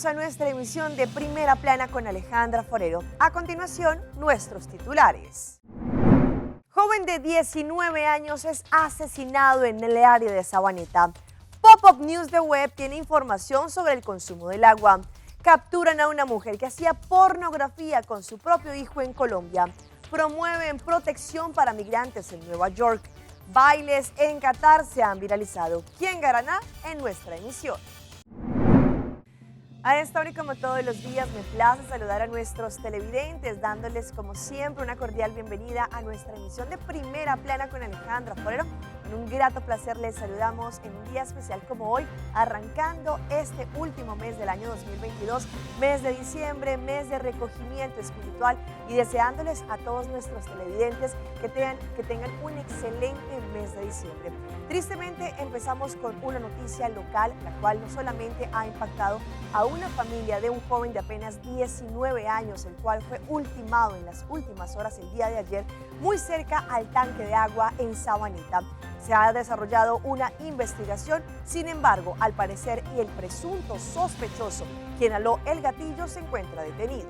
a nuestra emisión de Primera Plana con Alejandra Forero. A continuación, nuestros titulares. Joven de 19 años es asesinado en el área de Sabaneta. Pop-Up News de Web tiene información sobre el consumo del agua. Capturan a una mujer que hacía pornografía con su propio hijo en Colombia. Promueven protección para migrantes en Nueva York. Bailes en Qatar se han viralizado. ¿Quién ganará en nuestra emisión? A esta hora y como todos los días me place saludar a nuestros televidentes, dándoles como siempre una cordial bienvenida a nuestra emisión de Primera Plana con Alejandra Forero. Con un grato placer les saludamos en un día especial como hoy, arrancando este último mes del año 2022, mes de diciembre, mes de recogimiento espiritual y deseándoles a todos nuestros televidentes que tengan, que tengan un excelente mes de diciembre. Tristemente empezamos con una noticia local, la cual no solamente ha impactado a una familia de un joven de apenas 19 años, el cual fue ultimado en las últimas horas el día de ayer, muy cerca al tanque de agua en Sabaneta. Se ha desarrollado una investigación, sin embargo, al parecer y el presunto sospechoso, quien aló el gatillo, se encuentra detenido.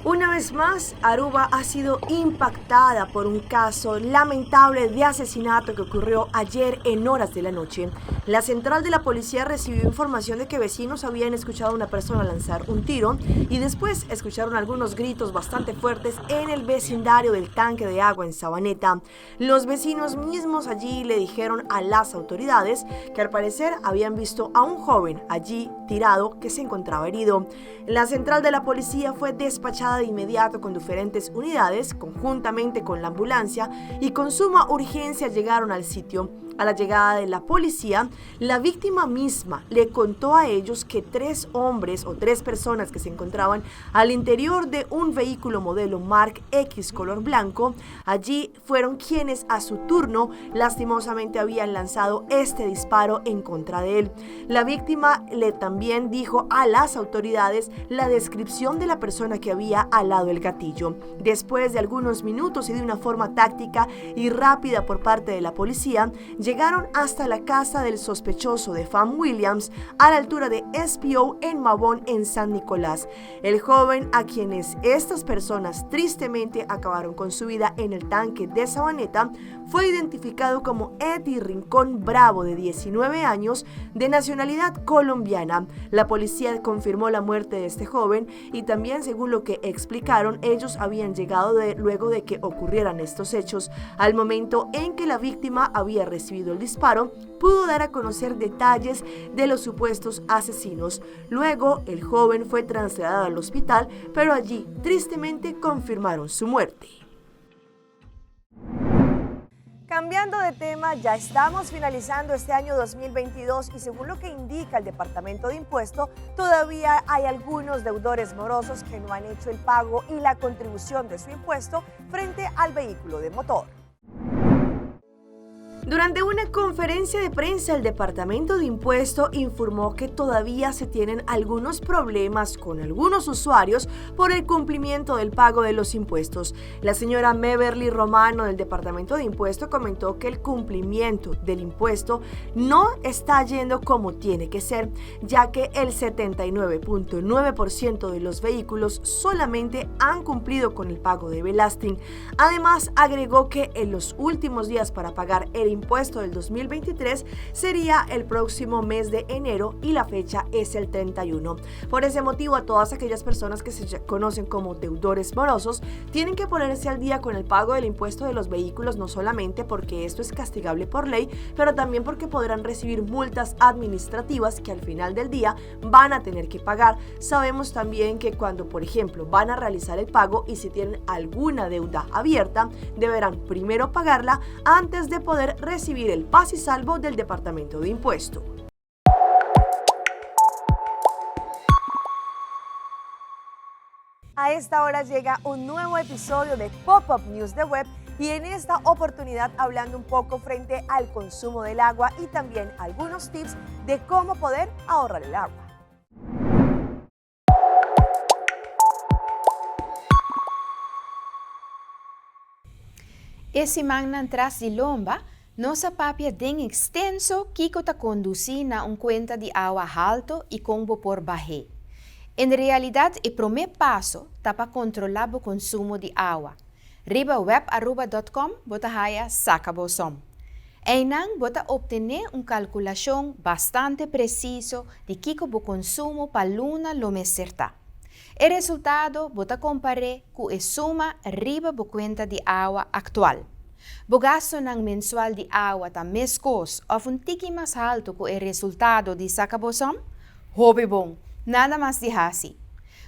Una vez más, Aruba ha sido impactada por un caso lamentable de asesinato que ocurrió ayer en horas de la noche. La central de la policía recibió información de que vecinos habían escuchado a una persona lanzar un tiro y después escucharon algunos gritos bastante fuertes en el vecindario del tanque de agua en Sabaneta. Los vecinos mismos allí le dijeron a las autoridades que al parecer habían visto a un joven allí tirado que se encontraba herido. La central de la policía fue despachada de inmediato con diferentes unidades, conjuntamente con la ambulancia, y con suma urgencia llegaron al sitio. A la llegada de la policía, la víctima misma le contó a ellos que tres hombres o tres personas que se encontraban al interior de un vehículo modelo Mark X color blanco, allí fueron quienes a su turno lastimosamente habían lanzado este disparo en contra de él. La víctima le también dijo a las autoridades la descripción de la persona que había alado el gatillo. Después de algunos minutos y de una forma táctica y rápida por parte de la policía, llegaron hasta la casa del sospechoso de Fam Williams a la altura de SPO en Mabón, en San Nicolás. El joven a quienes estas personas tristemente acabaron con su vida en el tanque de Sabaneta fue identificado como Eddie Rincón Bravo, de 19 años, de nacionalidad colombiana. La policía confirmó la muerte de este joven y también, según lo que explicaron, ellos habían llegado luego de que ocurrieran estos hechos. Al momento en que la víctima había recibido el disparo, pudo dar a conocer detalles de los supuestos asesinos. Luego, el joven fue trasladado al hospital, pero allí tristemente confirmaron su muerte. Cambiando de tema, ya estamos finalizando este año 2022 y según lo que indica el Departamento de Impuesto, todavía hay algunos deudores morosos que no han hecho el pago y la contribución de su impuesto frente al vehículo de motor. Durante una conferencia de prensa, el Departamento de Impuesto informó que todavía se tienen algunos problemas con algunos usuarios por el cumplimiento del pago de los impuestos. La señora Meverly Romano del Departamento de Impuesto comentó que el cumplimiento del impuesto no está yendo como tiene que ser, ya que el 79.9% de los vehículos solamente han cumplido con el pago de belasting. Además, agregó que en los últimos días para pagar el impuesto del 2023 sería el próximo mes de enero y la fecha es el 31. Por ese motivo, a todas aquellas personas que se conocen como deudores morosos tienen que ponerse al día con el pago del impuesto de los vehículos, no solamente porque esto es castigable por ley, pero también porque podrán recibir multas administrativas que al final del día van a tener que pagar. Sabemos también que cuando, por ejemplo, van a realizar el pago y si tienen alguna deuda abierta, deberán primero pagarla antes de poder recibir el paz y salvo del Departamento de Impuesto. A esta hora llega un nuevo episodio de Pop-Up News de Web y en esta oportunidad hablando un poco frente al consumo del agua y también algunos tips de cómo poder ahorrar el agua. E simannan tras di lomba, Nos a papia den extenso kico ta conduci na un cuenta di awa halto y con bo por bah'é. En realidad e prome paso ta pa controla bo consumo di awa. Riba webaruba dot com bo ta haya Saca Bo Som. Einan bo ta obtene un calculacion bastante preciso di kico bo consumo pa luna lo mester ta. E resultado bo ta compar'é cu e suma riba bo cuenta di awa actual. Bo gastonan mensual di awa ta mescos of un tiki mas halto cu e resultado di Saca Bo Som? Hopi bon! Nada mas di haci.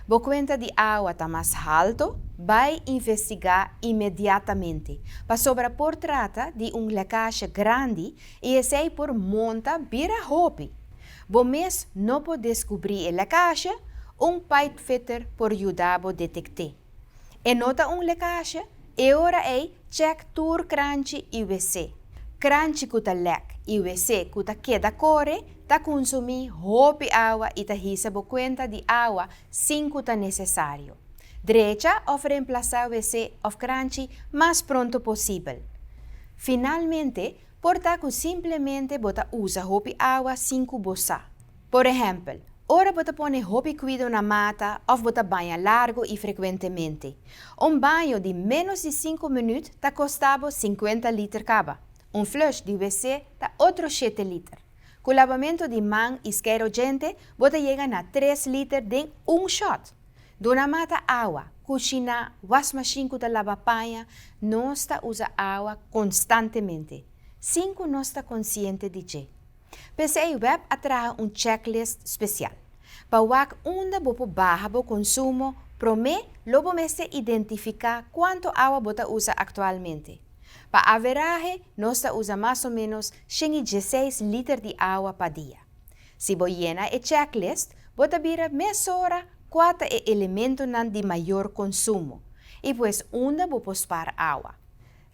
Bo cuenta di awa ta mas halto? Bay investiga inmediatamente, pasobra por trata di un lekasje grandi y esey por monta bira hopi. Bo mes no por descubri e lekasje, un pipefitter por yuda bo detect'é. E no ta un lekasje? E ora ei check tur kranchi i wc. Kranchi ku ta lek i wc ku ta keda kore ta kunsumí hopi awa i ta hisa bo kuenta di awa sin ku ta nesesario. Drecha òf remplasá wc òf kranchi mas pronto posibel. Finalmente, por ta ku simplemente bo ta usa hopi awa sin ku bo sa. Por ehèmpel, ora bo ta pone hopi kuido na mata òf bo ta baña largu i frekuentemente. Un baño di ménos di sinku minüt ta kosta bo sinkuenta liter kaba. Un flush di wc ta otro shete liter. Ku labamentu di man i skeiro djente bo ta yega na tres liter den un shòt. Duna mata awa, kushiná, wasmashin ku ta laba paña, nos ta usa awa konstantemente, sin ku nos ta konsiente di dje. P'esei web a traha un checklist spesial. Pa wak unda bo por baha bo konsumo, promé lo bo mester identifiká kuantu awa bo ta usa aktualmente. Pa averahe nos ta usa mas o ménos 116 liter di awa pa dia. Si bo yena e checklist, bo ta bira mesora kua ta e elementonan di mayor konsumo i pues unda bo por spar awa.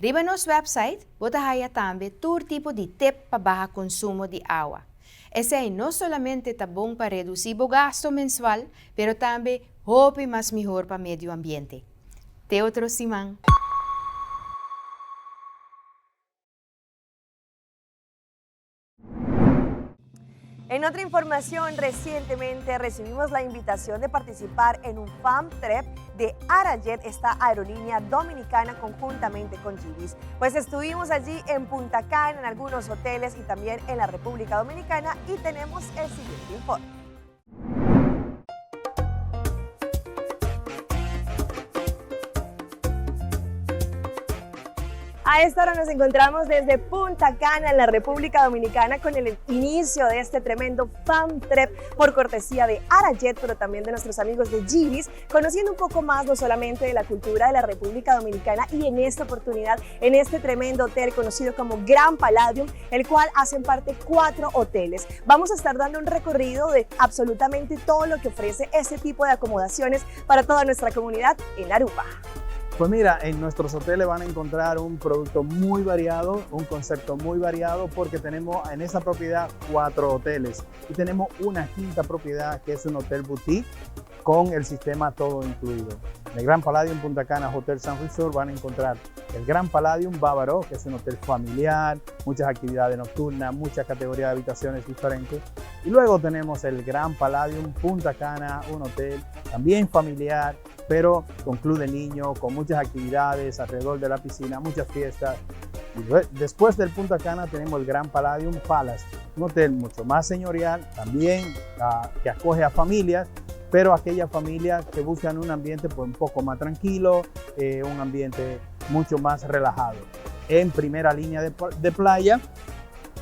Riba nos website bo ta haya tambe tur tipo di tip pa baha konsumo di awa. Esei no solamente ta bon pa redusí bo gasto mensual, pero tambe hopi mas mihor pa medio ambiente. Te otro siman! En otra información, recientemente recibimos la invitación de participar en un fam trip de Arajet, esta aerolínea dominicana, conjuntamente con Gibis. Pues estuvimos allí en Punta Cana, en algunos hoteles y también en la República Dominicana y tenemos el siguiente informe. A esta hora nos encontramos desde Punta Cana, en la República Dominicana, con el inicio de este tremendo Fam Trip por cortesía de Arajet, pero también de nuestros amigos de Gibis, conociendo un poco más no solamente de la cultura de la República Dominicana y en esta oportunidad, en este tremendo hotel conocido como Gran Palladium, el cual hacen parte cuatro hoteles. Vamos a estar dando un recorrido de absolutamente todo lo que ofrece este tipo de acomodaciones para toda nuestra comunidad en Aruba. Pues mira, en nuestros hoteles van a encontrar un producto muy variado, un concepto muy variado, porque tenemos en esa propiedad cuatro hoteles y tenemos una quinta propiedad que es un hotel boutique con el sistema todo incluido. En el Gran Palladium Punta Cana Hotel Sun Resort van a encontrar el Gran Palladium Bávaro, que es un hotel familiar, muchas actividades nocturnas, muchas categorías de habitaciones diferentes. Y luego tenemos el Gran Palladium Punta Cana, un hotel también familiar, pero con club de niños, con muchas actividades alrededor de la piscina, muchas fiestas. Y después del Punta Cana tenemos el Gran Palladium Palace, un hotel mucho más señorial, también que acoge a familias, pero aquellas familias que buscan un ambiente, pues, un poco más tranquilo, un ambiente mucho más relajado, en primera línea de playa.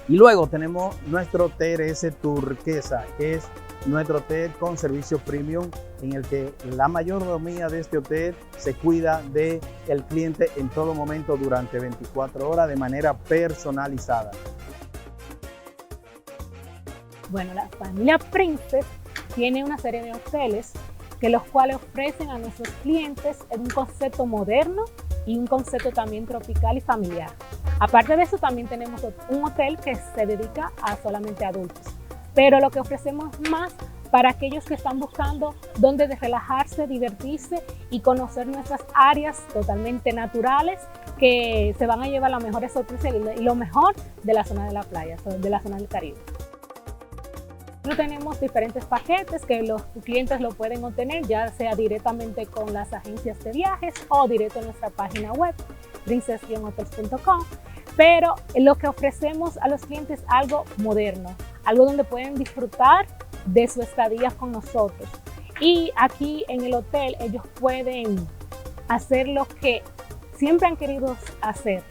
Y luego tenemos nuestro TRS Turquesa, que es nuestro hotel con servicio premium, en el que la mayordomía de este hotel se cuida del cliente en todo momento durante 24 horas de manera personalizada. Bueno, la familia Princess tiene una serie de hoteles que los cuales ofrecen a nuestros clientes un concepto moderno y un concepto también tropical y familiar. Aparte de eso, también tenemos un hotel que se dedica a solamente adultos. Pero lo que ofrecemos más para aquellos que están buscando dónde relajarse. relajarse, divertirse y conocer nuestras áreas totalmente naturales que se van a llevar las mejores sorpresas y lo mejor de la zona de la playa, de la zona del Caribe. Nosotros tenemos diferentes paquetes que los clientes lo pueden obtener ya sea directamente con las agencias de viajes o directo en nuestra página web princess-hotels.com. Pero lo que ofrecemos a los clientes es algo moderno, algo donde pueden disfrutar de su estadía con nosotros. Y aquí en el hotel ellos pueden hacer lo que siempre han querido hacer,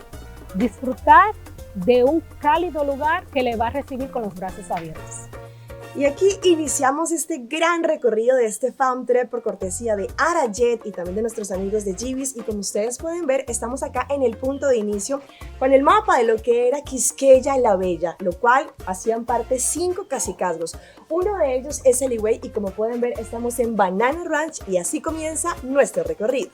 disfrutar de un cálido lugar que le va a recibir con los brazos abiertos. Y aquí iniciamos este gran recorrido de este fam trip por cortesía de Arajet y también de nuestros amigos de Gibis. Y como ustedes pueden ver, estamos acá en el punto de inicio con el mapa de lo que era Quisqueya la Bella, lo cual hacían parte 5 cacicazgos. Uno de ellos es el Higüey y como pueden ver estamos en Banana Ranch y así comienza nuestro recorrido.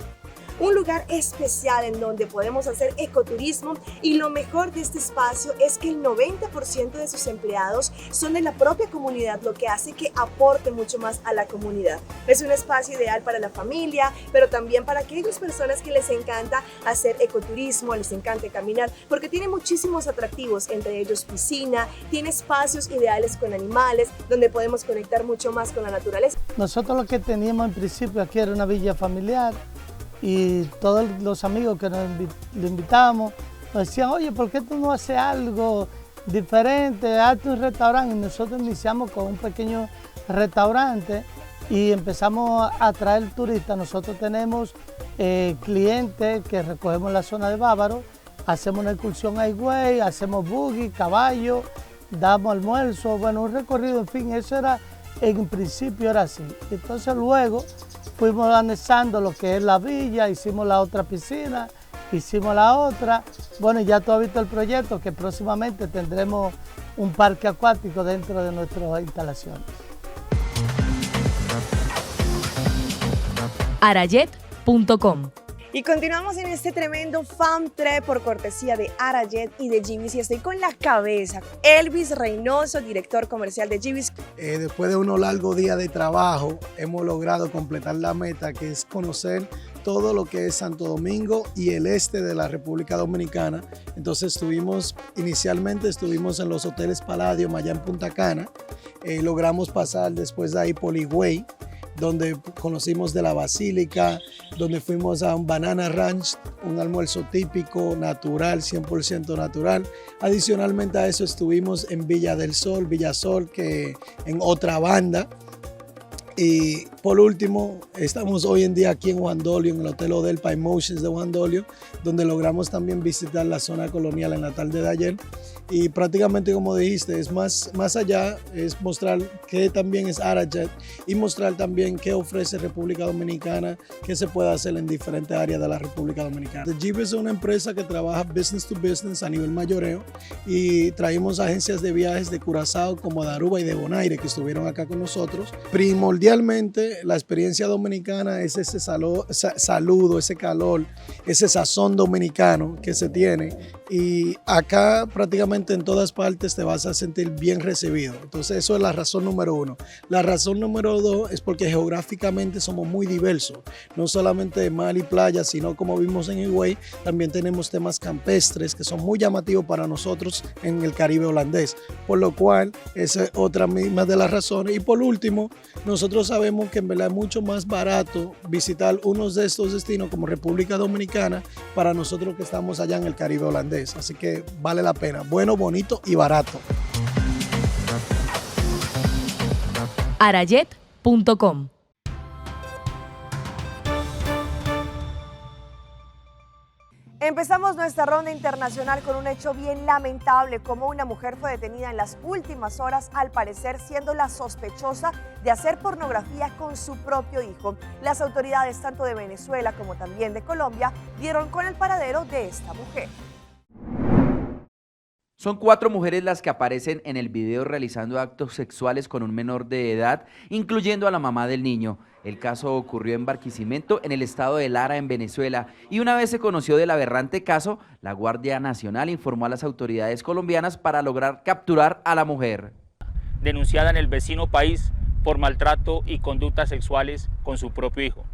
Un lugar especial en donde podemos hacer ecoturismo y lo mejor de este espacio es que el 90% de sus empleados son de la propia comunidad, lo que hace que aporte mucho más a la comunidad. Es un espacio ideal para la familia, pero también para aquellas personas que les encanta hacer ecoturismo, les encanta caminar, porque tiene muchísimos atractivos, entre ellos piscina, tiene espacios ideales con animales, donde podemos conectar mucho más con la naturaleza. Nosotros lo que teníamos en principio aquí era una villa familiar, y todos los amigos que nos invitábamos nos decían, oye, ¿por qué tú no haces algo diferente? Hazte un restaurante. Y nosotros iniciamos con un pequeño restaurante y empezamos a traer turistas. Nosotros tenemos clientes que recogemos en la zona de Bávaro, hacemos una excursión a Higüey, hacemos buggy, caballo, damos almuerzo, bueno, un recorrido, en fin, eso era, en principio era así. Entonces luego fuimos anexando lo que es la villa, hicimos la otra piscina, hicimos la otra. Bueno, ya tú has visto el proyecto que próximamente tendremos un parque acuático dentro de nuestras instalaciones. Arajet punto com. Y continuamos en este tremendo fam trip por cortesía de Arajet y de Gibis. Y estoy con la cabeza, Elvis Reynoso, director comercial de Gibis. Después de unos largos días de trabajo, hemos logrado completar la meta, que es conocer todo lo que es Santo Domingo y el este de la República Dominicana. Entonces inicialmente estuvimos en los hoteles Palladium allá en Punta Cana. Logramos pasar después de ahí por Higüey, donde conocimos de la Basílica, donde fuimos a un Banana Ranch, un almuerzo típico, natural, 100% natural. Adicionalmente a eso estuvimos en Villa del Sol, Villasol, que en otra banda. Y por último, estamos hoy en día aquí en Juan Dolio, en el Hotel Odelpa Emotions de Juan Dolio, donde logramos también visitar la zona colonial en la tarde de ayer. Y prácticamente, como dijiste, es más allá, es mostrar qué también es Arajet y mostrar también qué ofrece República Dominicana, qué se puede hacer en diferentes áreas de la República Dominicana. The Jeep es una empresa que trabaja business to business a nivel mayoreo y traímos agencias de viajes de Curazao como de Aruba y de Bonaire que estuvieron acá con nosotros. Primordialmente, la experiencia dominicana es ese saludo, ese calor, ese sazón dominicano que se tiene, y acá prácticamente en todas partes te vas a sentir bien recibido. Entonces eso es la razón número uno. La razón número dos es porque geográficamente somos muy diversos, no solamente de mar y playa, sino como vimos en Higüey, también tenemos temas campestres que son muy llamativos para nosotros en el Caribe holandés, por lo cual esa es otra misma de las razones. Y por último, nosotros sabemos que en verdad es mucho más barato visitar unos de estos destinos como República Dominicana para nosotros que estamos allá en el Caribe holandés, así que vale la pena. Bueno, bonito y barato. Arajet punto com. Empezamos nuestra ronda internacional con un hecho bien lamentable, como una mujer fue detenida en las últimas horas, al parecer siendo la sospechosa de hacer pornografía con su propio hijo. Las autoridades tanto de Venezuela como también de Colombia dieron con el paradero de esta mujer. Son 4 mujeres las que aparecen en el video realizando actos sexuales con un menor de edad, incluyendo a la mamá del niño. El caso ocurrió en Barquisimeto, en el estado de Lara, en Venezuela, y una vez se conoció del aberrante caso, la Guardia Nacional informó a las autoridades colombianas para lograr capturar a la mujer. Denunciada en el vecino país por maltrato y conductas sexuales con su propio hijo,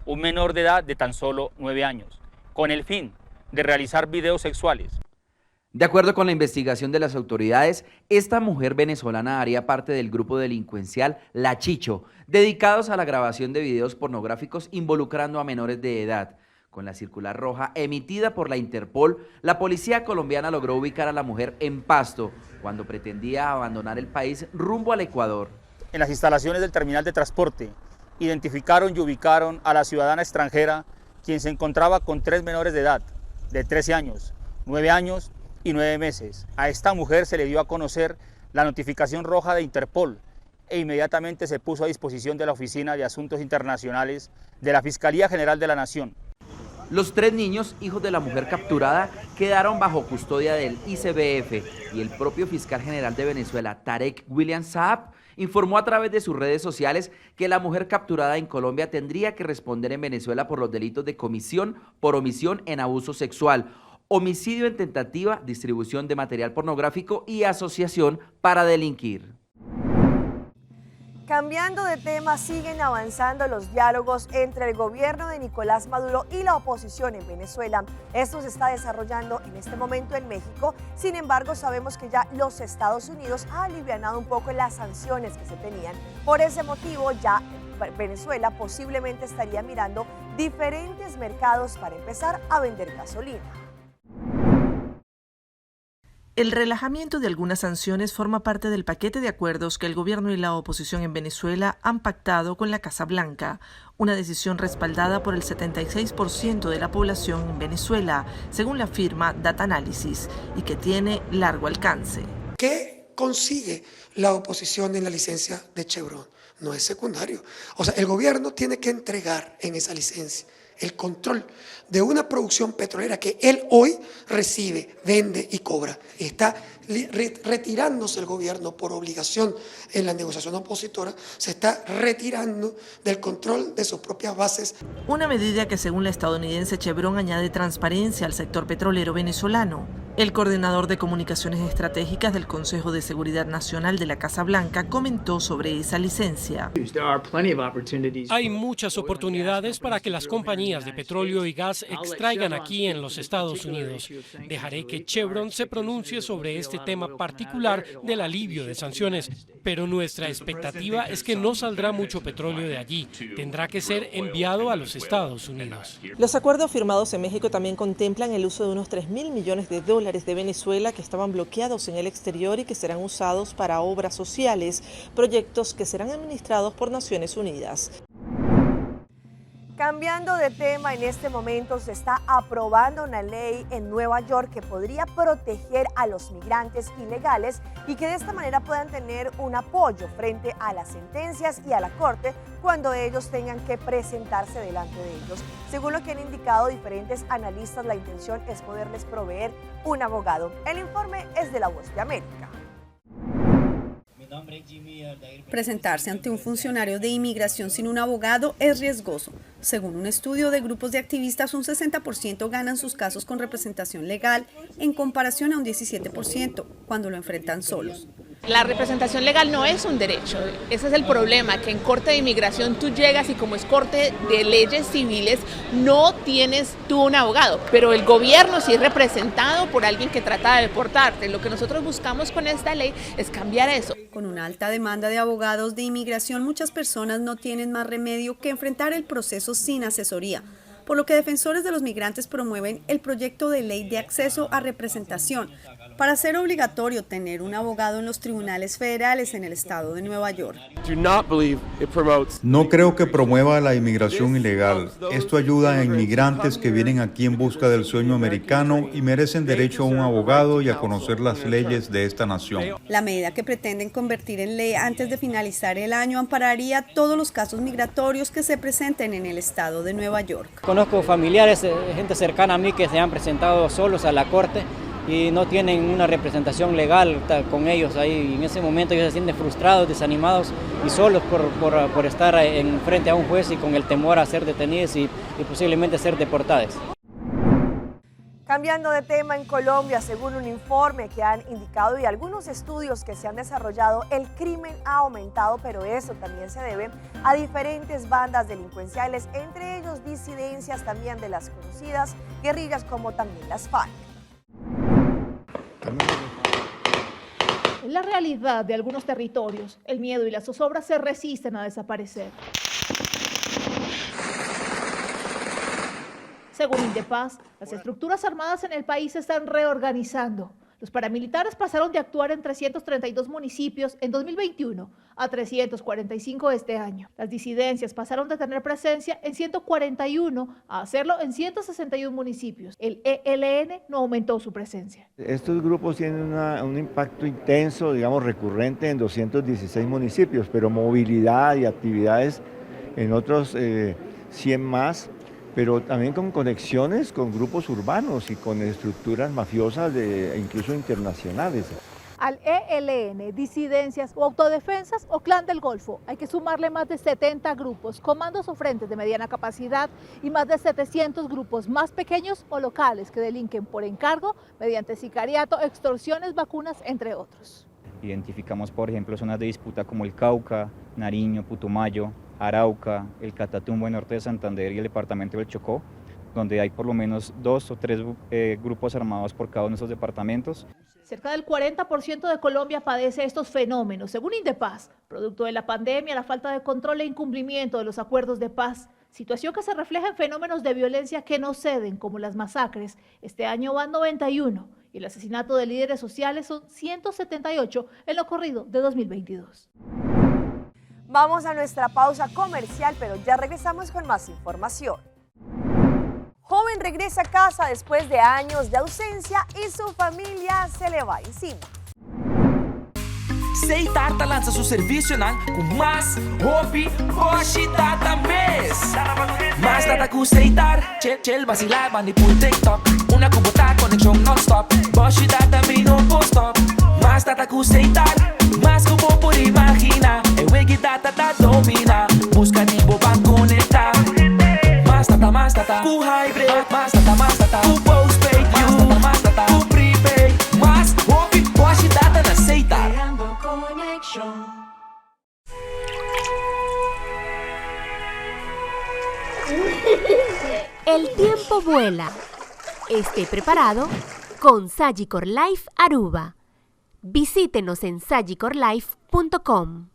un menor de edad de tan solo 9 años, con el fin de realizar videos sexuales. De acuerdo con la investigación de las autoridades, esta mujer venezolana haría parte del grupo delincuencial La Chicho, dedicados a la grabación de videos pornográficos involucrando a menores de edad. Con la circular roja emitida por la Interpol, la policía colombiana logró ubicar a la mujer en Pasto cuando pretendía abandonar el país rumbo al Ecuador. En las instalaciones del terminal de transporte, identificaron y ubicaron a la ciudadana extranjera, quien se encontraba con 3 menores de edad, de 13 años, 9 años y 9 meses. A esta mujer se le dio a conocer la notificación roja de Interpol e inmediatamente se puso a disposición de la Oficina de Asuntos Internacionales de la Fiscalía General de la Nación. Los 3 niños, hijos de la mujer capturada, quedaron bajo custodia del ICBF y el propio fiscal general de Venezuela, Tarek William Saab, informó a través de sus redes sociales que la mujer capturada en Colombia tendría que responder en Venezuela por los delitos de comisión por omisión en abuso sexual, homicidio en tentativa, distribución de material pornográfico y asociación para delinquir. Cambiando de tema, siguen avanzando los diálogos entre el gobierno de Nicolás Maduro y la oposición en Venezuela. Esto se está desarrollando en este momento en México. Sin embargo, sabemos que ya los Estados Unidos ha alivianado un poco las sanciones que se tenían. Por ese motivo, ya Venezuela posiblemente estaría mirando diferentes mercados para empezar a vender gasolina. El relajamiento de algunas sanciones forma parte del paquete de acuerdos que el gobierno y la oposición en Venezuela han pactado con la Casa Blanca, una decisión respaldada por el 76% de la población en Venezuela, según la firma Datanálisis, y que tiene largo alcance. ¿Qué consigue la oposición en la licencia de Chevron? No es secundario. El gobierno tiene que entregar en esa licencia el control de una producción petrolera que él hoy recibe, vende y cobra. Está retirándose el gobierno por obligación en la negociación opositora, se está retirando del control de sus propias bases. Una medida que, según la estadounidense Chevron, añade transparencia al sector petrolero venezolano. El coordinador de comunicaciones estratégicas del Consejo de Seguridad Nacional de la Casa Blanca comentó sobre esa licencia. Hay muchas oportunidades para que las compañías de petróleo y gas extraigan aquí en los Estados Unidos. Dejaré que Chevron se pronuncie sobre este tema particular del alivio de sanciones, pero nuestra expectativa es que no saldrá mucho petróleo de allí. Tendrá que ser enviado a los Estados Unidos. Los acuerdos firmados en México también contemplan el uso de unos 3.000 millones de dólares de Venezuela que estaban bloqueados en el exterior y que serán usados para obras sociales, proyectos que serán administrados por Naciones Unidas. Cambiando de tema, en este momento se está aprobando una ley en Nueva York que podría proteger a los migrantes ilegales y que de esta manera puedan tener un apoyo frente a las sentencias y a la corte cuando ellos tengan que presentarse delante de ellos. Según lo que han indicado diferentes analistas, la intención es poderles proveer un abogado. El informe es de La Voz de América. Presentarse ante un funcionario de inmigración sin un abogado es riesgoso. Según un estudio de grupos de activistas, un 60% ganan sus casos con representación legal en comparación a un 17% cuando lo enfrentan solos. La representación legal no es un derecho, ese es el problema, que en corte de inmigración tú llegas y como es corte de leyes civiles no tienes tú un abogado, pero el gobierno sí es representado por alguien que trata de deportarte. Lo que nosotros buscamos con esta ley es cambiar eso. Con una alta demanda de abogados de inmigración, muchas personas no tienen más remedio que enfrentar el proceso sin asesoría, por lo que defensores de los migrantes promueven el proyecto de ley de acceso a representación para hacer obligatorio tener un abogado en los tribunales federales en el estado de Nueva York. No creo que promueva la inmigración ilegal. Esto ayuda a inmigrantes que vienen aquí en busca del sueño americano y merecen derecho a un abogado y a conocer las leyes de esta nación. La medida que pretenden convertir en ley antes de finalizar el año ampararía todos los casos migratorios que se presenten en el estado de Nueva York. Conozco familiares, gente cercana a mí que se han presentado solos a la corte y no tienen una representación legal con ellos ahí. En ese momento ellos se sienten frustrados, desanimados y solos por estar en frente a un juez y con el temor a ser detenidos y posiblemente ser deportados. Cambiando de tema, en Colombia, según un informe que han indicado y algunos estudios que se han desarrollado, el crimen ha aumentado, pero eso también se debe a diferentes bandas delincuenciales, entre ellos disidencias también de las conocidas guerrillas como también las FARC. En la realidad de algunos territorios, el miedo y la zozobra se resisten a desaparecer. Según Indepaz, las estructuras armadas en el país se están reorganizando. Los paramilitares pasaron de actuar en 332 municipios en 2021 a 345 este año. Las disidencias pasaron de tener presencia en 141 a hacerlo en 161 municipios. El ELN no aumentó su presencia. Estos grupos tienen un impacto intenso, digamos, recurrente en 216 municipios, pero movilidad y actividades en otros 100 más, pero también con conexiones con grupos urbanos y con estructuras mafiosas incluso internacionales. Al ELN, disidencias o autodefensas o Clan del Golfo, hay que sumarle más de 70 grupos, comandos o frentes de mediana capacidad y más de 700 grupos más pequeños o locales que delinquen por encargo mediante sicariato, extorsiones, vacunas, entre otros. Identificamos, por ejemplo, zonas de disputa como el Cauca, Nariño, Putumayo, Arauca, el Catatumbo en norte de Santander y el departamento del Chocó, donde hay por lo menos 2 o 3 grupos armados por cada uno de esos departamentos. Cerca del 40% de Colombia padece estos fenómenos, según Indepaz, producto de la pandemia, la falta de control e incumplimiento de los acuerdos de paz, situación que se refleja en fenómenos de violencia que no ceden, como las masacres. Este año van 91 y el asesinato de líderes sociales son 178 en lo corrido de 2022. Vamos a nuestra pausa comercial, pero ya regresamos con más información. Joven regresa a casa después de años de ausencia y su familia se le va encima. Setar ta lansa su servicionan cu mas hopi boshi data mes. Mas data cu Setar, chill chill vacila bandi pul TikTok. Unda cu bo ta conexion non-stop. Boshi data mi no por stop. Mas data cu Setar, mas cu bo por imagina. E wegi data ta domina. Busca di bo ban conecta. Mas data, mas data cu hybrid. Mas data, mas data cu postpaid. Mas data, mas data cu prepaid. Mas hopi boshi data na Setar. Creando conexion. El tiempo vuela. Esté preparado con Sagicor Life Aruba. Visítenos en sagicorlife.com.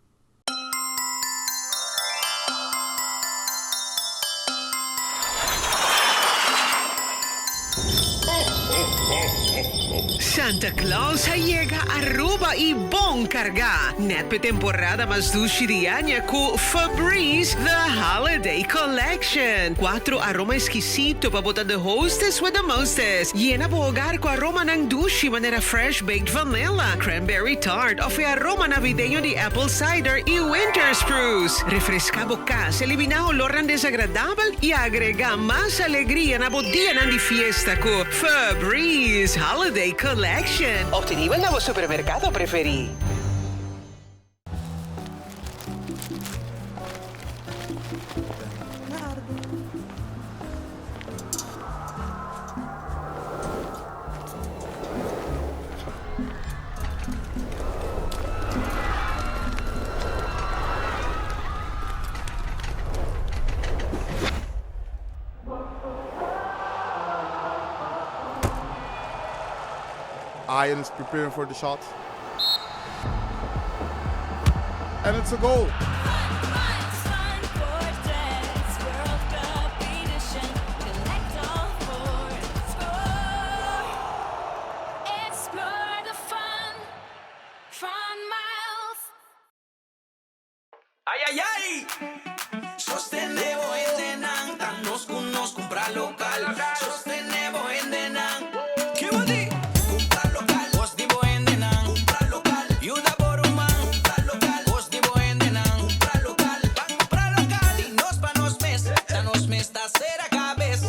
Santa Claus a yega Aruba y bon carga! Net p'e temporada mas dushi di aña cu Febreze The Holiday Collection! Cuatro aroma exquisito pa bo ta the hostess with the mostest. Yena bo hogar cu aromanan dushi manera fresh baked vanilla, cranberry tart of e aroma navideño di apple cider y winter spruce. Refresca bo cas, elimina olornan desagradabel y agrega mas alegria na bo dianan di fiesta cu Febreze Holiday Collection. Obtenibel na bo supermercado preferi. Ian is preparing for the shot. And it's a goal. Ay ay ay! Sostene bo hendenan, ta nos cu nos cumpra local. Sostene bo hendenan. Kibo di? Cumpra local. Cos di bo hendenan. Cumpra local. Yuda bo ruman. Cumpra local. Cos di bo hendenan. Cumpra local. Ban cumpra local. Di nos pa nos mes. Ta nos mes ta cera cabes.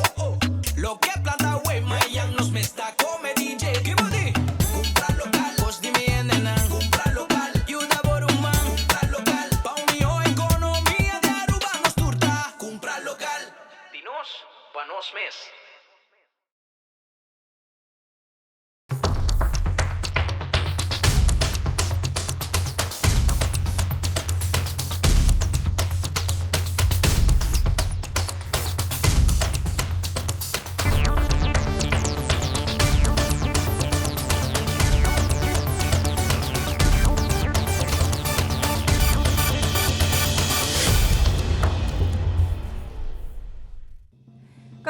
Loke planta awe, mayan nos mes ta come DJ. Kibo di? Cumpra local. Cos di mi hendenan. Cumpra local. Yuda bo ruman. Cumpra local. Pa un miho economia di Aruba nos tur ta cumpra local. Di nos pa nos mes.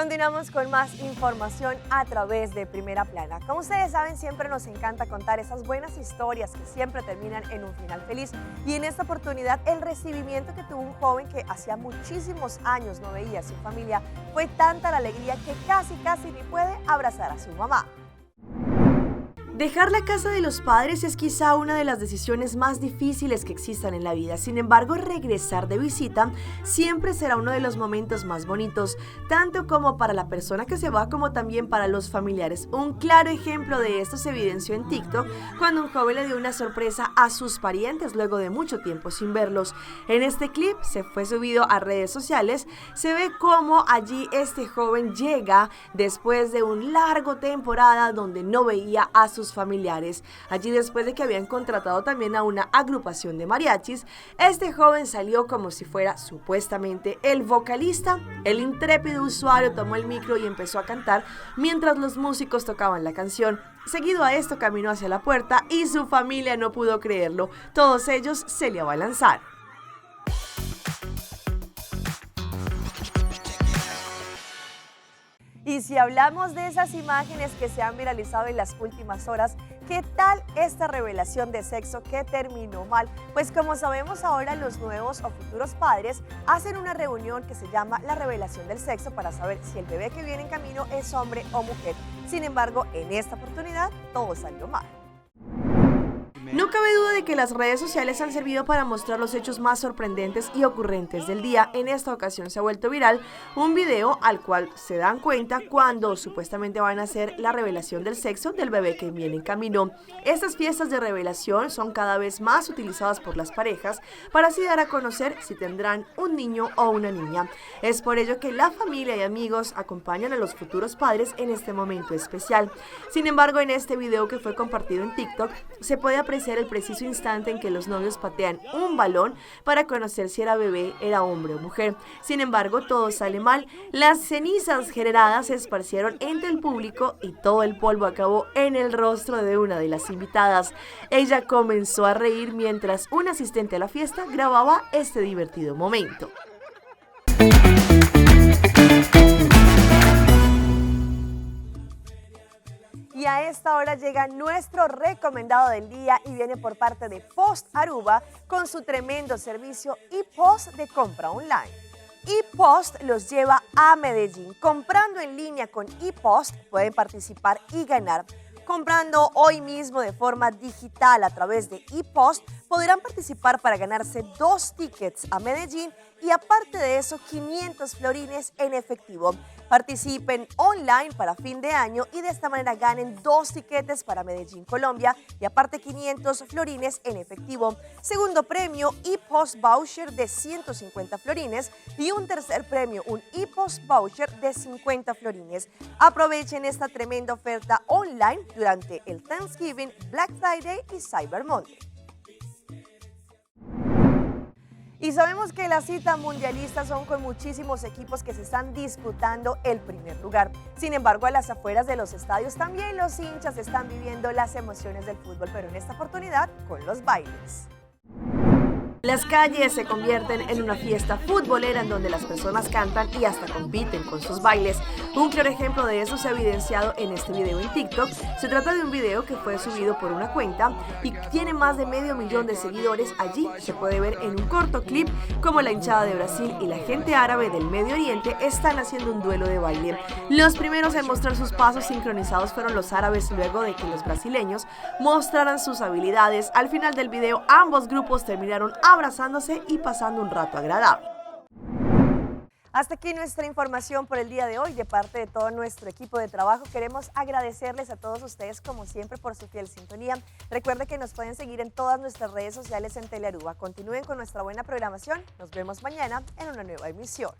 Continuamos con más información a través de Primera Plana. Como ustedes saben, siempre nos encanta contar esas buenas historias que siempre terminan en un final feliz. Y en esta oportunidad, el recibimiento que tuvo un joven que hacía muchísimos años no veía a su familia fue tanta la alegría que casi, casi ni puede abrazar a su mamá. Dejar la casa de los padres es quizá una de las decisiones más difíciles que existan en la vida. Sin embargo, regresar de visita siempre será uno de los momentos más bonitos, tanto como para la persona que se va como también para los familiares. Un claro ejemplo de esto se evidenció en TikTok cuando un joven le dio una sorpresa a sus parientes luego de mucho tiempo sin verlos. En este clip se fue subido a redes sociales, se ve cómo allí este joven llega después de un largo temporada donde no veía a sus familiares. Allí, después de que habían contratado también a una agrupación de mariachis, este joven salió como si fuera supuestamente el vocalista. El intrépido usuario tomó el micro y empezó a cantar mientras los músicos tocaban la canción. Seguido a esto caminó hacia la puerta y su familia no pudo creerlo. Todos ellos se le abalanzaron. Y si hablamos de esas imágenes que se han viralizado en las últimas horas, ¿qué tal esta revelación de sexo que terminó mal? Pues como sabemos ahora, los nuevos o futuros padres hacen una reunión que se llama la revelación del sexo para saber si el bebé que viene en camino es hombre o mujer. Sin embargo, en esta oportunidad todo salió mal. No cabe duda de que las redes sociales han servido para mostrar los hechos más sorprendentes y ocurrentes del día. En esta ocasión se ha vuelto viral un video al cual se dan cuenta cuando supuestamente van a hacer la revelación del sexo del bebé que viene en camino. Estas fiestas de revelación son cada vez más utilizadas por las parejas para así dar a conocer si tendrán un niño o una niña. Es por ello que la familia y amigos acompañan a los futuros padres en este momento especial. Sin embargo, en este video que fue compartido en TikTok, se puede apreciar el preciso instante en que los novios patean un balón para conocer si era bebé, era hombre o mujer. Sin embargo, todo sale mal. Las cenizas generadas se esparcieron entre el público y todo el polvo acabó en el rostro de una de las invitadas. Ella comenzó a reír mientras un asistente a la fiesta grababa este divertido momento. Y a esta hora llega nuestro recomendado del día y viene por parte de Post Aruba con su tremendo servicio y post de compra online. ePost los lleva a Medellín. Comprando en línea con ePost pueden participar y ganar. Comprando hoy mismo de forma digital a través de ePost podrán participar para ganarse dos tickets a Medellín y aparte de eso 500 florines en efectivo. Participen online para fin de año y de esta manera ganen dos tiquetes para Medellín, Colombia y aparte 500 florines en efectivo. Segundo premio, ePost voucher de 150 florines y un tercer premio, un ePost voucher de 50 florines. Aprovechen esta tremenda oferta online durante el Thanksgiving, Black Friday y Cyber Monday. Y sabemos que la cita mundialista son con muchísimos equipos que se están disputando el primer lugar. Sin embargo, a las afueras de los estadios también los hinchas están viviendo las emociones del fútbol, pero en esta oportunidad con los bailes. Las calles se convierten en una fiesta futbolera en donde las personas cantan y hasta compiten con sus bailes. Un claro ejemplo de eso se ha evidenciado en este video en TikTok. Se trata de un video que fue subido por una cuenta y tiene más de medio millón de seguidores. Allí se puede ver en un corto clip cómo la hinchada de Brasil y la gente árabe del Medio Oriente están haciendo un duelo de baile. Los primeros en mostrar sus pasos sincronizados fueron los árabes luego de que los brasileños mostraran sus habilidades. Al final del video, ambos grupos terminaron abrazándose y pasando un rato agradable. Hasta aquí nuestra información por el día de hoy. De parte de todo nuestro equipo de trabajo, queremos agradecerles a todos ustedes, como siempre, por su fiel sintonía. Recuerden que nos pueden seguir en todas nuestras redes sociales en Telearuba. Continúen con nuestra buena programación. Nos vemos mañana en una nueva emisión.